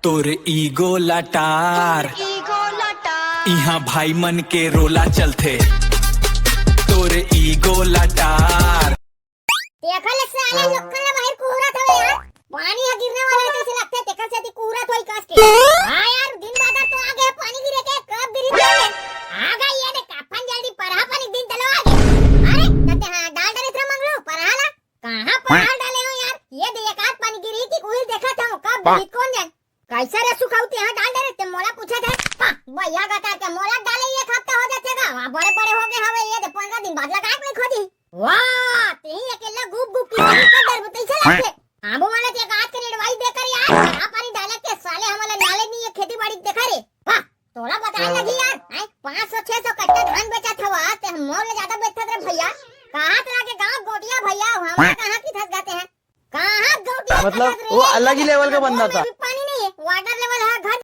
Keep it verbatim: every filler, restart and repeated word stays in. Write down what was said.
तोर ईगो लटार। इहाँ भाई मन के रोला चलथे। तोर ईगो लटार। तेखर ले साले लोकल ला बाहिर कुहरत हवे यार। पानी ह गिरने वाला हे तइसे लगथे, तेखर सेती कुहरत होही कस के। हाँ यार, दिन बादर तो आ गे पानी गिरे के, कब गिरी तेन ले। आ गे ये दे काफन जल्दी परहा पानी दिन तलो आ गे। अरे तते हाँ डाल डरे थे मंगलू परहा ला। कहाँ परहा डाले हो यार? ये दे एक आध पानी गिरी कि उही देखत हूँ कब गिरी कोन जाने। कइसे रे सुखऊ तेहा डाल डरे ते मोला पूछत हे। हाँ, भैया गता के मोला डाले एक हफ्ता हो जाथे गा। वहाँ बड़े बड़े हो गे हवे ये दे पंद्रह दिन बाद लगाए के नहीं खोदी। वाह, तेही अकेला गुप गुप की कर डरबू तइसे लगथे। आबो वाला ते गाछ के एडवाइस देकर यार, आ पानी डाले के साले हमला नॉलेज नहीं है खेती बाड़ी देखा रे। वाह, तोला बताए लगी यार, हैं? पाँच सौ छह सौ कट्टा धान बेचत हवा, ते हम मोर ले ज्यादा बेचत रे भैया। कहाँ तोरा के गाँव गोटिया भैया, हमारा कहाँ की थस जाते हैं? कहाँ गोटिया मतलब वो अलग ही लेवल का बंदा था। पानी नहीं है, वाटर लेवल